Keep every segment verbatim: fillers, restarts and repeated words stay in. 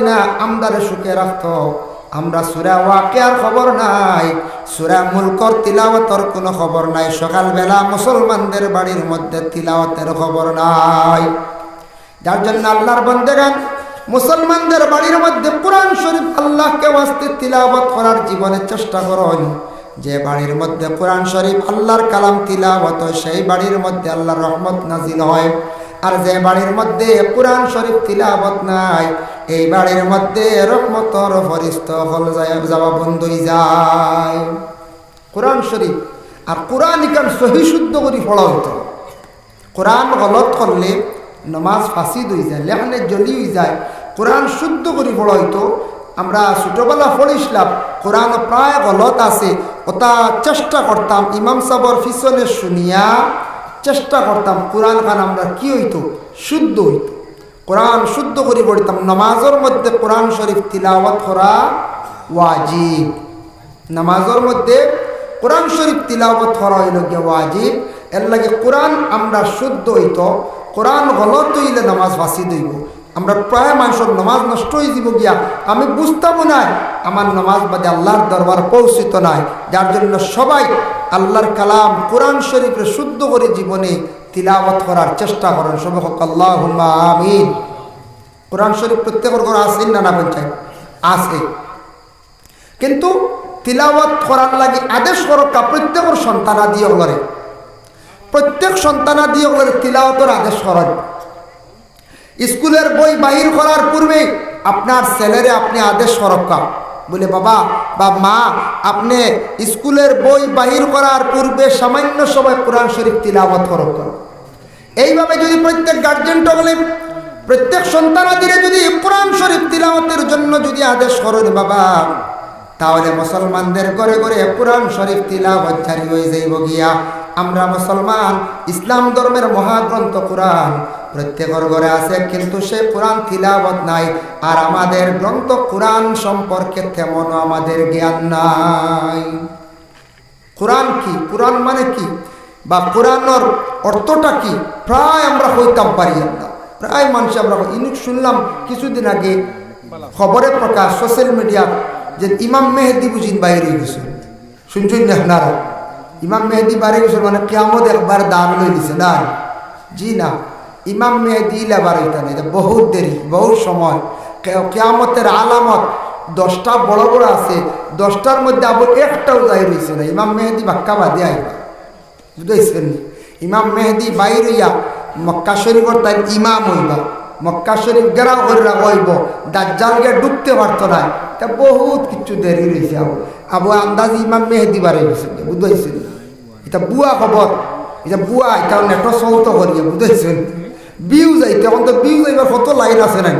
না, আমরারে সুখে রাখতো। আমরা সূরা ওয়াকিয়ার খবর নাই, সূরা মুলকর তিলাওয়াতর কোনো খবর নাই। সকালবেলা মুসলমানদের বাড়ির মধ্যে তিলাওয়াতের খবর নাই। যার জন্য আল্লাহর বন্দেগান, মুসলমানদের বাড়ির মধ্যে কোরআন শরীফ আল্লাহকে ওয়াস্তে তিলাওয়াত করার জীবনে চেষ্টা করইন। যে বাড়ির মধ্যে কোরআন শরীফ আল্লাহর কালাম তিলাওয়াত হয়, সেই বাড়ির মধ্যে আল্লাহর রহমত নাজিল হয়। আর যে বাড়ির মধ্যে কোরআন শরীফ তিলাওয়াত নাই, এই বাড়ির মধ্যে রহমতর ফরিস্তা অকল যায়, যাওয়া বন্ধ হয়ে যায়। কোরআন শরীফ আর কোরআন ইখান সহি শুদ্ধ করি পড়া হইতো। কোরআন গলত করলে নমাজ ফাসিদ হয়ে যায়, লেখানে জলি হয়ে যায়। কোরআন শুদ্ধ করি পড়া হইতো। আমরা ছোটবেলা পড়ছিলাম, কোরআন প্রায় গলত আছে, ওটা চেষ্টা করতাম ইমাম সাহেবর পিছনে শুনিয়া চেষ্টা করতাম কোরআন খান আমরা কি হইতো, শুদ্ধ হইতো। কোরআন শুদ্ধ করি পড়তাম। নমাজর মধ্যে কোরআন শরীফ তিলাওয়াত করা ওয়াজিব। নামাজর মধ্যে কোরআন শরীফ তিলাওয়াত করা হইল গিয়া ওয়াজিব। এর লাগি কোরআন আমরা শুদ্ধ হইতো, কোরআন গলত হইলে নামাজ ফাসিদ হইব। আমরা প্রায় মানুষের নামাজ নষ্ট হয়ে যাব গিয়া, আমি বুঝতামও নাই, আমার নামাজ বাদে আল্লাহর দরবার পৌঁছিত নাই। যার জন্য সবাই আল্লাহর কালাম কোরআন শরীফরে শুদ্ধ করে জীবনে তিলাওয়াত করার চেষ্টা করেন। সবাই হোক আল্লাহুম্মা আমিন। কোরআন শরীফ প্রত্যেকের ঘরে আছে না, না পঞ্চায়েত আছে, কিন্তু তিলাওয়াত করার লাগি আদেশ করক্কা প্রত্যেকের সন্তানাদি অকলরে, প্রত্যেক সন্তানাদি অকলরে তিলাওয়াতর আদেশ করেন। স্কুলের বই বাহির করার পূর্বে আপনার ছেলেরে আপনি আদেশ করক্কা, বলে, "বাবা বা মা, আপনি স্কুলের বই বাহির করার পূর্বে সামান্য সময় কোরআন শরীফ তিলাওয়াত করক্কা।" এইভাবে যদি প্রত্যেক গার্জেন অকলে প্রত্যেক সন্তানাদিরে যদি কোরআন শরীফ তিলাওয়াতের জন্য যদি আদেশ করেন বাবা, তাহলে মুসলমানদের ঘরে ঘরে কোরআন শরীফ তিলাওয়াত জারি হয়ে যাইব গিয়া। আমরা মুসলমান, ইসলাম ধর্মের মহাগ্রন্থ কোরআন প্রত্যেকের ঘরে আছে, কিন্তু সেই কোরআন তিলাওয়াত নাই। আর আমাদের গ্রন্থ কোরআন সম্পর্কে তেমনও আমাদের জ্ঞান নাই। কোরআন কি, কোরআন মানে কি, বা কোরআনর অর্থটা কি, প্রায় আমরা কইতাম পারি না। প্রায় মানুষ আমরা কই। ইনুক শুনলাম কিছুদিন আগে খবরে প্রকাশ, সোশ্যাল মিডিয়া, যে ইমাম মেহেদি বুঝিন বাইরে গেছে। শুনছেন না আপনারা? ইমাম মেহেদি বাইরে গেছে মানে কিয়ামত একবার দান লই দিছে, দান। জি না, ইমাম মেহেদি ইলা বার হইতা না, এটা বহুত দেরি, বহুত সময়। কে-, কিয়ামতের আলামত দশটা বড় বড় আছে, দশটার মধ্যে আবু একটাও জাহির হইছে না। ইমাম মেহেদি বাক্কা বাদে আইবা, বুঝাইছেন নি? ইমাম মেহেদি বাইর হইয়া মক্কা শরীফর তাই ইমাম হইবা, মক্কা শরীফ ঘেরাও করে রাখা হইব, দাজ্জাল গিয়া ঢুকতে পারতো না। তা বহুত কিছু দেরি রয়েছে। আবু, আবু আন্দাজ ইমাম মেহেদি বারে গেছে, বুঝাইছেন নি? এটা ভুয়া খবর, এটা ভুয়া, এটা নেটো চলতো করিয়া, বুঝাইছেন? ভিউ যাইতে, এখন তো ভিউ যাইবার কত লাইন আছে নাই?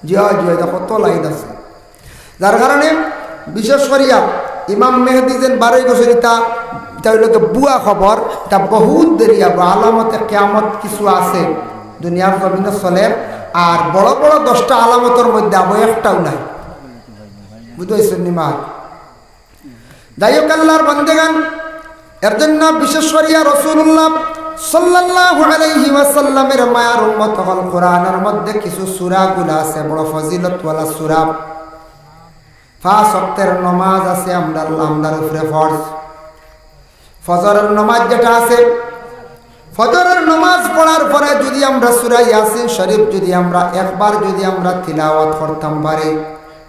জি হয়, জি হয়, এটা কত লাইন আছে। যার কারণে বিশেষ করিয়া ইমাম মেহেদি যেন বারোই বছর, এটা, এটা হইল কি ভুয়া খবর, এটা বহুত দেরি আবু। আলামতে কিয়ামত কিছু আছে, দুনিয়ার জমিনে চলের, আর বড় বড় দশটা আলামতর মধ্যে আবু একটাও নাই, বুঝাইছেন নি মা? যাই হোক, আল্লাহর বান্দেগান, এর জন্য বিশেষ করিয়া রাসূলুল্লাহ সাল্লাল্লাহু আলাইহি ওয়াসাল্লামের মায়ার উম্মত অকল, কোরআনের মধ্যে কিছু সূরাগুলা আছে, বড় ফজিলতওয়ালা সূরা। পাঁচ ওয়াক্তের নমাজ আছে আমরার, আমরার উপরে ফরজ। ফজরের নমাজ যেটা আছে, ফজরের নমাজ পড়ার পরে যদি আমরা সূরা ইয়াসিন শরীফ যদি আমরা একবার যদি আমরা তিলাওয়াত করতাম পারি,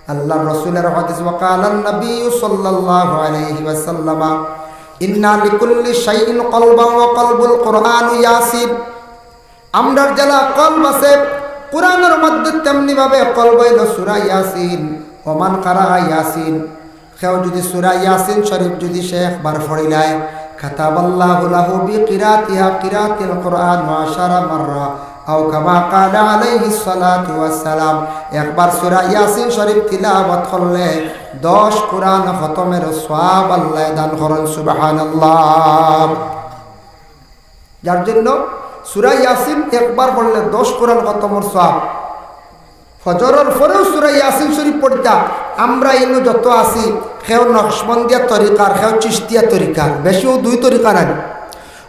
আল্লাহর রাসূলের হাদিস, ওয়া ক্বালান নাবিয়্যু সাল্লাল্লাহু আলাইহি ওয়াসাল্লাম, "ইন্না লিকুল্লি শাইইন কলবান ওয়া কলবুল কুরআনু ইয়াসিন।" আমরার যেলা কলব আছে কোরআনের মধ্যে, তেমনি ভাবে কলব হইল সূরা ইয়াসিন। ওমান কারা ইয়াসিন, কেউ যদি সূরা ইয়াসিন শরীফ যদি সে একবার পড়িলায়, কাতাবাল্লাহু লাহু বিকিরাতিহা কিরাতিল কুরআন ওয়া আশারা মাররা, আও কামা ক্বালা আলাইহিস সালাতু ওয়াস সালাম। একবার সূরা ইয়াসিন শরীফ তিলাওয়াত করলে দশ কোরআন খতমের সওয়াব আল্লাহ দান করেন। সুবহানাল্লাহ। যার জন্য সূরা ইয়াসিন একবার পড়লে দশ কোরআন খতমর সওয়াব। ফজরের পরেও সূরা ইয়াসিন শরীফ পড়িতা। আমরা ইনো যত আছি, কেউ নকশবন্দিয়া তরিকার, কেউ চিশতিয়া তরিকার, বেশিও দুই তরিকা নাই।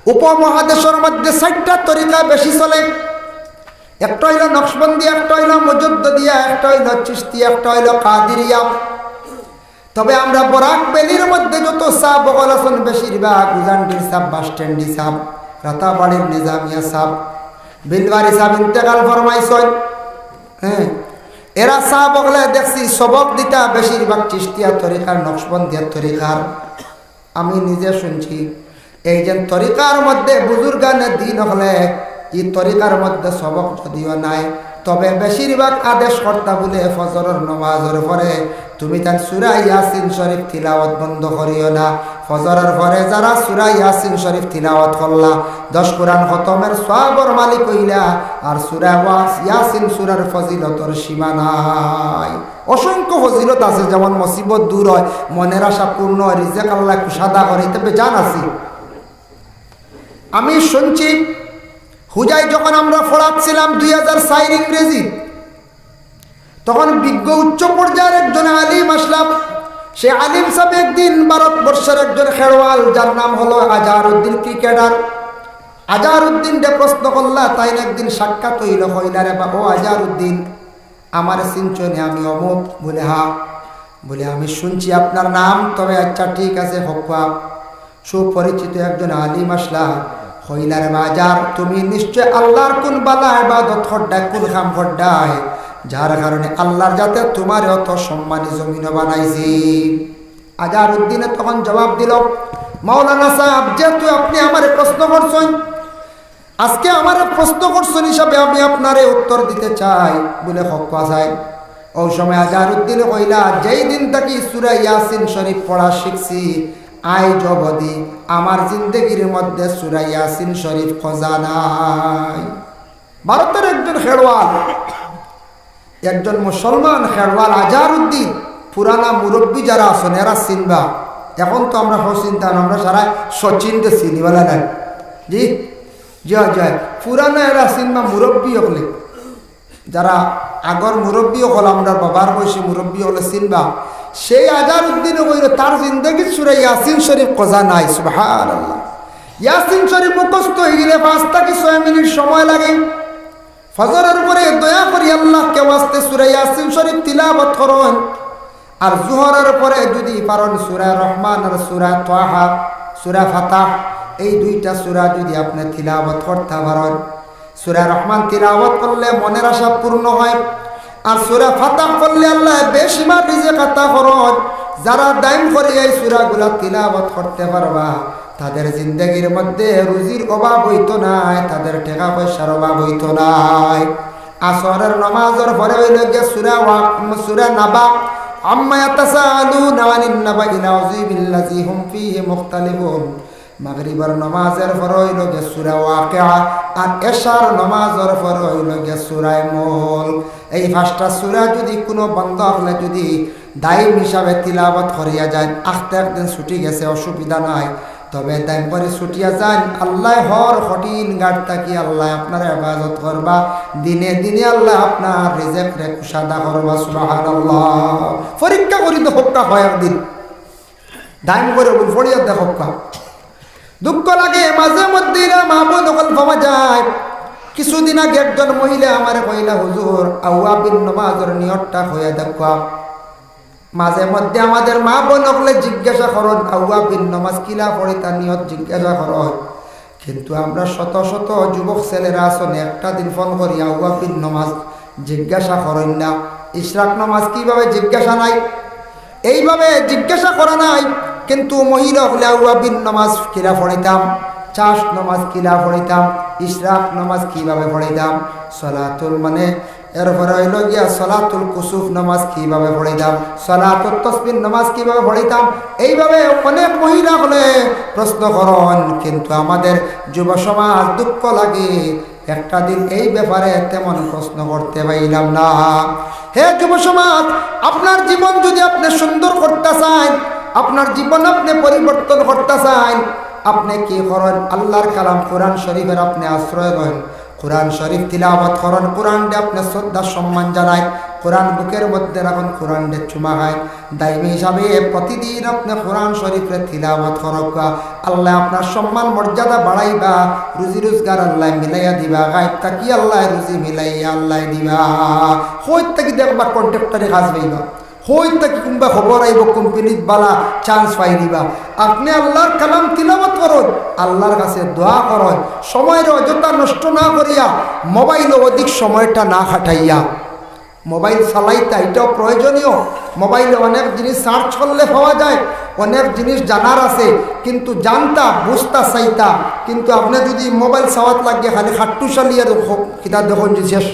উপমহাদেশের মধ্যে চারটা তরিকা বেশি চলে। একটা অইলো নকশবন্দি, একটা অইলো মুজাদ্দিদিয়া, একটা অইলো চিশতি, একটা অইলো কাদিরিয়া। তবে আমরা বরাক ভ্যালির মধ্যে যত ছাব অকল আছইন, বেশিরভাগ উজানডির ছাব, বাসস্ট্যান্ডি ছাব, রাতাবাড়ির নিজামিয়া ছাব, বিলবাড়ি ছাব ইন্তেকাল ফরমাইছইন। হ্যাঁ, এরা ছাব অকলে দেখছি সবক দিতা বেশিরভাগ চিশতিয়া তরিকার, নকশবন্দিয়া তরিকার। আমি নিজে শুনছি, এই যে তরিকার মধ্যে বুজুর্গানে দিন অকলে, ই তরিকার মধ্যে সবক যদিও নাই, তবে বেশিরভাগ আদেশ কর্তা বুলে ফজরর নমাজর পরে তুমি তান সূরা ইয়াসিন শরীফ তিলাওয়াত বন্ধ করিও না। ফজরর পরে যারা সূরা ইয়াসিন শরীফ তিলাওয়াত করলা, দশ কোরআন খতমের সওয়াবর মালিক অইলা। আর সূরা ওয়া-, ইয়াসিন সূরার ফজিলতর সীমা নাই। অসংখ্য ফজিলত আছে, যেমন মুসিবত দূর হয়, মনের আশা পূর্ণ হয়, রিজেক আল্লায় কুশাদা করে, ইতা বেজান আছে। আমি শুনছি, হুজাই যখন আমরা পড়াচ্ছিলাম দুই হাজার চার ইংরেজি, তখন বিজ্ঞ উচ্চ পর্যায়ের একজন আলিম আসলাম। সে আলিম সাহেব একদিন ভারতবর্ষের একজন খেরওয়াল, যার নাম হলো আজহারউদ্দিন, ক্রিকেটার। আজহারউদ্দিনরে প্রশ্ন করলা, তাইন একদিন সাক্ষাৎ অইলো, কইলা, "রে বা, ও আজহারউদ্দিন, আমারে চিনছো নি? আমি অমুক।" বুলে, "হ্যাঁ।" বুলে, "আমি শুনছি আপনার নাম, তবে আচ্ছা ঠিক আছে, হক্কা।" সুপরিচিত একজন আলিম আসলা, কইলা, "রে বা আজহার, তুমি নিশ্চয় আল্লাহর কুন বালা ইবাদত করডায়, কুন কাম করডায়, যার কারণে আল্লাহর জাতে তুমারে অত সম্মানী জমিনো বানাইছি?" আজহারউদ্দিনে তখন জবাব দিলো, "মাওলানা সাহেব, যেহেতু আপনে আমারে প্রশ্ন করছইন, আজকে আমারে প্রশ্ন করছইন হিসাবে আমি আপনারে উত্তর দিতে চাই।" বুলে, "হক্কা চাই।" অউ সময় আজহারউদ্দিনে কইলা, "যেই দিন থাকি সূরা ইয়াসিন শরীফ পড়া শিখছি, আইজ অবধি আমার জিন্দেগির মধ্যে সূরা ইয়াসিন শরীফ খজা নাই।" ভারতর একজন খেরওয়াল, একজন মুসলমান খেরওয়াল আজহারউদ্দিন, পুরানা মুরব্বি যারা আছইন, এরা চিনবা। এখন তো আমরা সচিন তান, আমরা সারা সচিনরে চিনি, বালা নাই? জি, জি, জি। পুরানা এরা চিনবা, মুরব্বি অকলে, যারা আগর মুরব্বি অকল, আমরার বাবার বয়সী মুরব্বি অকলে চিনবা। সেই আজহারউদ্দিনে কইলো, তার জিন্দেগিত সূরা ইয়াসিন শরীফ খজা নাই। সুবহানাল্লাহ। ইয়াসিন শরীফ মুখস্থ অইগেলে পাঁচ থাকি ছয় মিনিট সময় লাগে। ফজরর পরে দয়া করি আল্লাহকে ওয়াস্তে সূরা ইয়াসিন শরীফ তিলাওয়াত করইন। আর জোহরর পরে যুদি পারইন সূরা রহমান আর সূরা তাহা, সূরা ফাতাহ, এই দুইটা সূরা যুদি আপনে তিলাওয়াত করতা পারইন, সূরা রহমান তিলাওয়াত করলে মনের আশা পূর্ণ হয়, আর সূরা ফাতাহ পড়লে আল্লায় বেশিমার রিজেক আতা করইন। যারা দাইম করি এই সূরাগুলা তিলাওয়াত করতে পারবা, তাদের জিন্দেগির মধ্যে রুজির অভাব অইতো নায়, তাদের টেকা পয়সার অভাব অইতো নায়। আসরের নমাজর পরে অইলো গিয়া সূরা ওয়া-, সূরা নাবা, আম্মা ইয়াতাসাআলুনা আনিন নাবাইল আযীমিল্লাযী হুম ফীহি মুখতালিফুন। মাগরিবর নমাজর পরে অইলো গিয়া সূরা ওয়াকিয়া, আর এশার নমাজর পরে অইলো গিয়া সূরা মুলক। এই পাঁচটা সূরা যুদি কুনু বান্দা অকলে যুদি দাইম হিসাবে তিলাওয়াত করিয়া যাইন, আখতা একদিন ছুটি গেছে, অসুবিধা নাই, তবে দাইম করি ছুটিয়া যাইন, আল্লায় হর কঠিন ঘাট থাকি আল্লায় আপনার হেফাজত করবা, দিনে দিনে আল্লায় আপনার রিজেকরে কুশাদা করবা। সুবহানাল্লাহ। পরীক্ষা করি দেখউক্কা কয়েকদিন। দাইম করি অগুন পড়িয়া দেখউক্কা। দুঃখ লাগে, মাঝে মধ্যে এরা মা বোন অকল পাওয়া যায়। কিছুদিন আগে একজন মহিলা আমারে কইলা, "হুজুর, আওয়াবিন নমাজর নিয়তটা কইয়া দেখউক্কা।" মাঝে মধ্যে আমাদের মা বোন অকলে জিজ্ঞাসা করইন, "আওয়াবিন নমাজ কিলা পড়িতা?" নিয়ত জিজ্ঞাসা করইন। কিন্তু আমরা শত শত যুবক ছেলেরা আছইন, একটা দিন ফোন করি আওয়াবিন নমাজ জিজ্ঞাসা করইন না, ইশরাক নমাজ কিভাবে জিজ্ঞাসা নাই, এইভাবে জিজ্ঞাসা করা নাই। কিন্তু মহিলা অকলে আওয়াবিন নমাজ কিলা পড়িতাম, চাশ নমাজ কিলা পড়িতাম, ইশরাক নমাজ কিভাবে পড়িতাম, সলাতুল মানে এরপরে অইলো গিয়া সলাতুল কুসুফ নমাজ কিভাবে পড়িতাম, সলাতুত তসবিহ নমাজ কিভাবে পড়িতাম, এইভাবে অনেক মহিলা অকলে প্রশ্ন করইন। কিন্তু আমাদের যুব সমাজ, দুঃখ লাগে, একটা দিন এই ব্যাপারে তেমন প্রশ্ন করতে পাইলাম না। হে যুব সমাজ, আপনার জীবন যুদি আপনে সুন্দর করতা চাইন, আপনার জীবন আপনে পরিবর্তন করতা চাইন, আপনে কি করইন? আল্লাহর কালাম কোরআন শরীফর আপনে আশ্রয় লইন। কোরআন শরীফ তিলাওয়াত করইন, কোরআনরে আপনে শ্রদ্ধা সম্মান জানাইন, কোরআন বুকের মধ্যে রাখইন, কোরআনরে চুমা খাইন। দাইমি হিসাবে প্রতিদিন আপনে কোরআন শরীফরে তিলাওয়াত করউক্কা। আল্লায় আপনার সম্মান মর্যাদা বাড়াইবা, রুজি রোজগার আল্লায় মিলাইয়া দিবা, গায়েব থাকি আল্লায় রুজি মিলাইয়া আল্লায় দিবা। কই থাকি দেখবা কন্ট্রাক্টরি কাজ পাইবা, কই থাকি কুনবা খবর আইবো, কোম্পানিত বালা chance পাই দিবা। আপনে আল্লার কালাম তিলাওয়াত করইন, আল্লার কাছে দোয়া করইন, সময়রে অযথা নষ্ট না করিয়া, মোবাইলো অধিক সময়টা না খাটাইয়া। মোবাইল চালাইতা, ইটাও প্রয়োজনীয়। মোবাইলে অনেক জিনিস search করলে পাওয়া যায়, অনেক জিনিস জানার আছে, কিন্তু জানতা, বুঝতা চাইতা, কিন্তু আপনে যুদি মোবাইল চাওয়াত লাগিয়া খালি খাট্টুশালি আর খ-, কিতা দেখইন যে শেষ,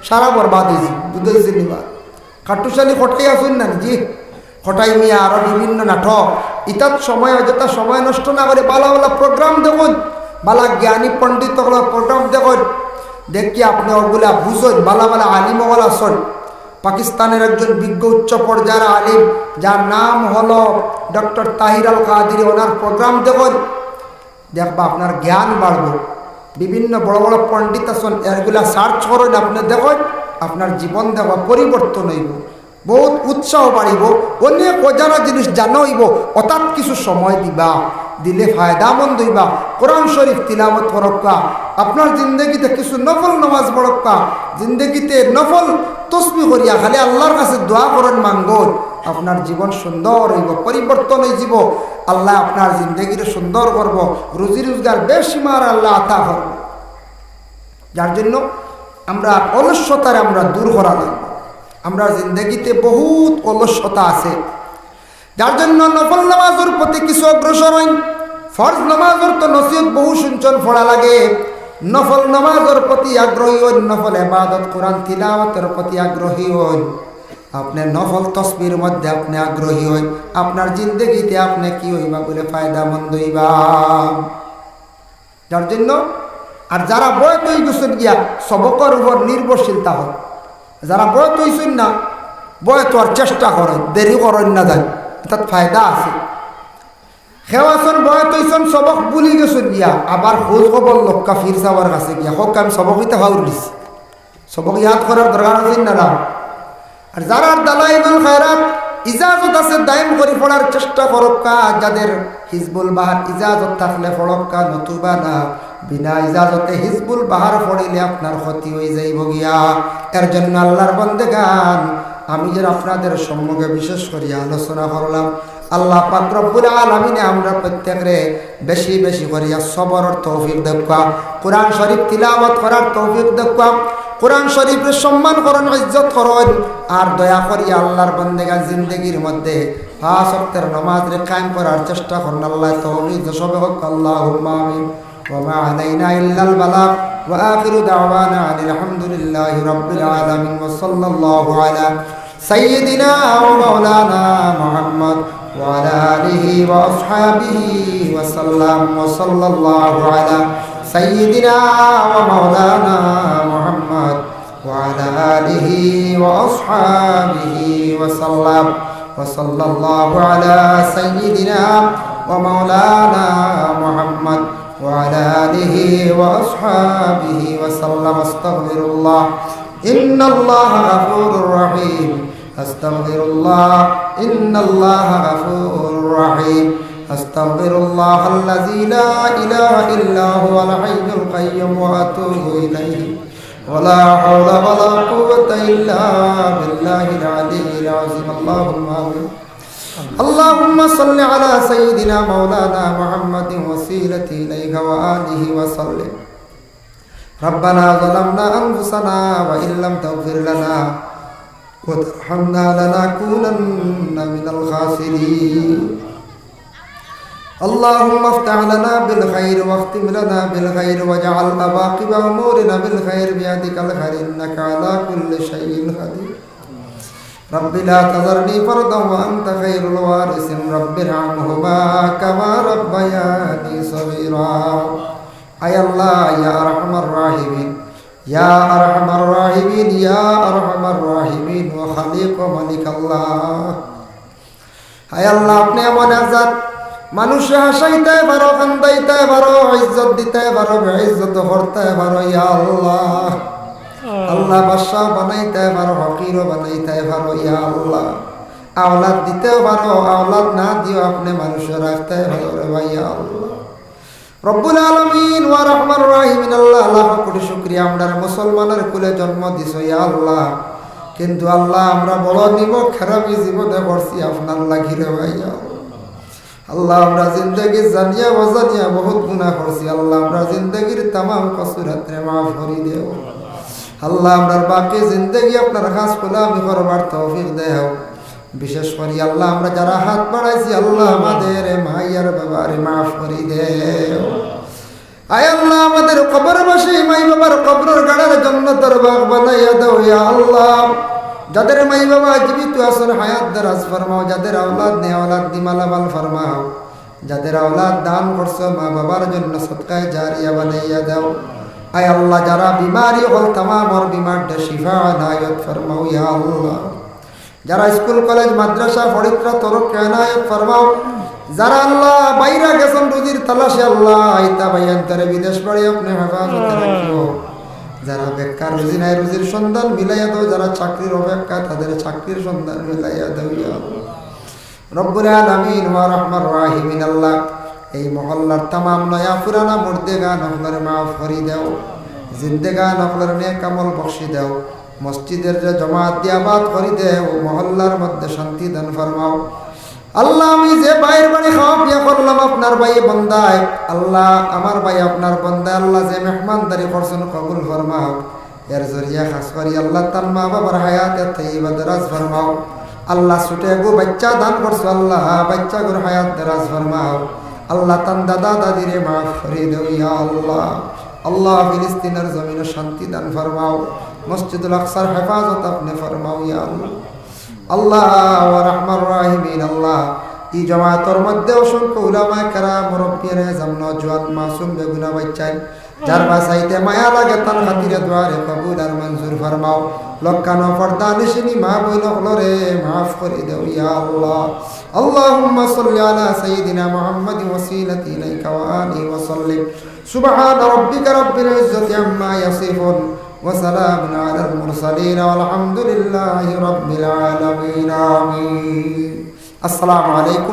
সারা বরবাদ অইছে, বুঝছইন নি বা? খাট্টুশালি কটাই আছইন না নি? জি, কটাই মিয়া আরো বিভিন্ন নাটক, ইতাত সময়, অযথা সময় নষ্ট না করি বালা বালা program দেখইন, বালা জ্ঞানী পণ্ডিত অকলর program দেখইন, দেখিয়া আপনে অগুলা বুঝইন, বালা বালা আলিম অকল আছইন। পাকিস্তানের একজন বিজ্ঞ উচ্চ পর্যায়ের আলিম, যার নাম হলো ডক্টর তাহির আল কাদেরি, ওনার program দেখইন, দেখবা আপনার জ্ঞান বাড়বো। বিভিন্ন বড় বড় পণ্ডিত আছইন, এরগুলা search করইন, আপনে দেখইন, আপনার জীবন দেখবা পরিবর্তন অইবো, বহুত উৎসাহ বাড়িবো, অনেক অজানা জিনিস জানা অইবো। অতাত কিছু সময় দিবা, দিলে ফায়দামন্দ অইবা। কোরআন শরীফ তিলাওয়াত করউক্কা, আপনার জিন্দেগিতে কিছু নফল নামাজ পড়উক্কা, জিন্দেগিতে নফল তসবিহ করিয়া খালি আল্লার কাছে দোয়া করইন, মাঙ্গইন, আপনার জীবন সুন্দর অইবো, পরিবর্তন অইযিবো। আল্লায় আপনার জিন্দেগিরে সুন্দর করবো, রুজি রোজগার বেশি মার আল্লায় আতা করবো। যার জন্য আমরা অলসতারে আমরা দূর করা লাগবো। আমরার জিন্দেগিতে বহুত অলসতা আছে, যার জন্য নফল নামাজর প্রতি কিছু অগ্রসর অইন। ফরজ নামাজর তো নসিহত বহু শুনছইন, পড়া লাগে। নফল নামাজর প্রতি আগ্রহী অইন, নফল ইবাদত, কোরআন তিলাওয়াতর প্রতি আগ্রহী অইন। আপনে নফল তসবিহর মধ্যে আপনে আগ্রহী অইন, আপনার জিন্দেগিতে আপনে কি অইবা বুলে ফায়দামন্দ অইবা। যার জন্য আর যারা বয়স অইগেছইন গিয়া, সবকর উপর নির্ভরশীলতা অইন। যারা বয়স অইছইন না, বয়স অওয়ার চেষ্টা করইন, দেরি করইন না যাইন, ইতাত ফায়দা আছে। কেউ আছইন বয়স অইছইন, সবক ভুলি গেছইন গিয়া, আবার খোঁজ খবর লউক্কা পীর সাবর কাছে গিয়া, কউক্কা আমি সবক ইতা পাউরিলিছি। সবক ইয়াদ করার দরকার আছে না, না? আর যারার দালাইলুল খায়রাত ইজাজত আছে, দায়েম করি পড়ার চেষ্টা করউক্কা। যাদের হিজবুল বাহার ইজাজত থাকলে পড়উক্কা, নতুবা না। বিনা ইজাজতে হিজবুল বাহার পড়িলে আপনার ক্ষতি অইযাইবো গিয়া। এর জন্য আল্লার বন্দেগান, আমি যে আপনাদের সম্মুখে বিশেষ করি আলোচনা করলাম, আল্লাহ পাক রব্বুল আলামিনে আমরা প্রত্যেকরে বেশি বেশি করিয়া সবরর তৌফিক দেউক্কা, কোরআন শরীফ তিলাওয়াত করার তৌফিক দেউক্কা, কোরআন শরীফরে সম্মান করইন, ইজ্জত করইন, আর দয়া করিয়া আল্লার বন্দেগান জিন্দেগির মধ্যে পাঁচ ওয়াক্তের নামাজরে কায়েম করার চেষ্টা করইন। আল্লায় তৌফিক দেউক্কা, সবে কউক্কা আল্লাহুম্মা আমিন। وما علينا إلا البلاغ، وآخر دعوانا أن الحمد لله رب العالمين، وصلى الله على سيدنا ومولانا محمد وعلى آله وأصحابه وسلم، وصلى الله على سيدنا ومولانا محمد وعلى آله وأصحابه وسلم، وصلى الله على سيدنا ومولانا محمد وعلى آله وأصحابه وسلم. أستغفر الله، إن الله غفور رحيم. أستغفر الله، إن الله غفور رحيم. أستغفر الله الذي لا إله إلا هو الحي القيوم وأتوب إليه. ولا حول ولا قوة إلا بالله العلي العظيم. اللهم آمين. اللهم صل على سيدنا مولانا محمد وسيلة إليك وآله وسلم. ربنا ظلمنا أنفسنا وإن لم تغفر لنا وترحمنا لنكونن من الخاسرين. اللهم افتح لنا بالخير واختم لنا بالخير واجعل عواقب أمورنا بالخير بيدك الخير إنك على كل شيء قدير. رب لا تذرني فردا وأنت خير الوارثين. رب ارحمهما كما ربياني صغيرا. আয় আল্লাহ, ইয়া আরহামার রাহিমিন, ইয়া আরহামার রাহিমিন, ইয়া আরহামার রাহিমিন, ওয়া খালিক ওয়া মালিক আল্লাহ। আয় আল্লাহ, আপনে এমন এক জাত, মানুষরে হাসাইতে পারো, কান্দাইতে পারো, ইজ্জত দিতে পারো, বেইজ্জত করতে পারো, ইয়া আল্লাহ। আল্লাহ, বাদশাহ বানাইতে পারো, ফকিরও বানাইতে পারো, ইয়া আল্লাহ। আওলাদ দিতেও পারো, আওলাদ না দিও, আপনে মানুষরে রাখতে পারো রে ভাই, ইয়া আল্লাহ। রব্বুল আলামিন ওয়া রহমান রাহিমিন আল্লাহ, লাখ কোটি শুকরিয়া, আমরারে মুসলমানর কুলে জন্ম দিছো, ইয়া আল্লাহ। কিন্তু আল্লাহ, আমরা বড় নিমক হারামি জীবনে করছি আপনার লাগি রে ভাই, ইয়া আল্লাহ। আল্লাহ, আমরা জিন্দেগি জানিয়া অজানিয়া বহুত গুনাহ করছি। আল্লাহ, আমরা জিন্দেগির তামাম কসুরাতরে মাফ করি দেও। আল্লাহ, আমরার বাকি জিন্দেগি আপনার খাস গোলামি করবার তৌফিক দেও। বিশেষ করি আল্লাহ, আমরা যারা হাত বাড়াইছি, আল্লাহ, আমাদের মাই আর বাবারে মাফ করি দেও। আয় আল্লাহ, আমাদের কবরবাসী মাই বাবার কবরর গাড়ার জন্নতর বাগ বানাইয়া দাও, ইয়া আল্লাহ। যাদের মাই বাবা জীবিত আছইন, হায়াত দারাজ ফরমাও, যাদের আওলাদ নেই, আওলাদ দি মালামাল ফরমাও, যাদের আওলাদ দান করছো, মা বাবার জন্য সদকায়ে জারিয়া বানাইয়া দাও। আয় আল্লাহ, যারা বিমারি অকল, তামামর বিমাররে শিফা এনায়েত ফরমাও, ইয়া আল্লাহ। যারা স্কুল, কলেজ, মাদ্রাসা পড়িত্রা, তরক্কি এনায়েত ফরমাও। যারা আল্লাহ বাইরে গেছইন রুজির তালাশে, আল্লাহ, ইতা ভাইয়াইন্তরে বিদেশ বাড়ি আপনে হেফাজতে রাখিও। যারা বেকার, রুজি নাই, রুজির সন্ধান মিলাইয়া দাও। যারা চাকরির অপেক্ষা, তাদের চাকরির সন্ধান মিলাইয়া দাও, ইয়া আল্লাহ। রব্বুল আলামিন ওয়া রহমান রাহিমিন আল্লাহ, এই মহল্লার তামাম নয়া পুরানা মুর্দেগান অকলরে মাফ করি দেও, জিন্দেগান অকলরে নেক আমল বখশি দেও, মসজিদরে জমাত দিয়া আবাদ করি দেও, মহল্লার মধ্যে শান্তি দান ফরমাও। আল্লাহ, আমি যে ভাইর বাড়ি খাওয়া পিয়া করলাম আপনার ভাই বন্দায়, আল্লাহ, আমার ভাই আপনার বন্দায়, আল্লাহ, যে মেহমানদারি করছইন কবুল ফরমাও। এর জরিয়া খাস করি আল্লাহ তান মা বাবার হায়াতে তৈয়বা দারাজ ফরমাও। আল্লাহ, ছোট এগু বাচ্চা দান করছো, আল্লাহ, বাচ্চাগুর হায়াত দারাজ ফরমাও। আল্লাহ, তান দাদা দাদিরে মাফ করি দেও, ইয়া আল্লাহ। আল্লাহ, ফিলিস্তিনর জমিনো শান্তি দান ফরমাও, মসজিদুল আকসার হেফাজত আপনে ফরমাও, ইয়া আল্লাহ। আল্লাহ ওয়া রহমান রাহিমিন আল্লাহ, ই জমাতর মধ্যে অসংখ্য উলামায়ে কেরাম, মুরব্বিয়ানে আজম, নওজোয়ান, মাসুম, বেগুনা বাচ্চাইন, যার বাসাইতে মায়া লাগে, তান খাতিরে দোয়ারে কবুল আর মঞ্জুর ফরমাও। লক্কানো পর্দা নিশিনি মা বইন অকলরে মাফ করি দেও, ইয়া আল্লাহ। اللهم صل على سيدنا محمد وسيلة إليك وآله وسلم. سبحان ربك رب العزة عما يصفون. وسلام على المرسلين والحمد لله رب العالمين. آمين. السلام عليكم.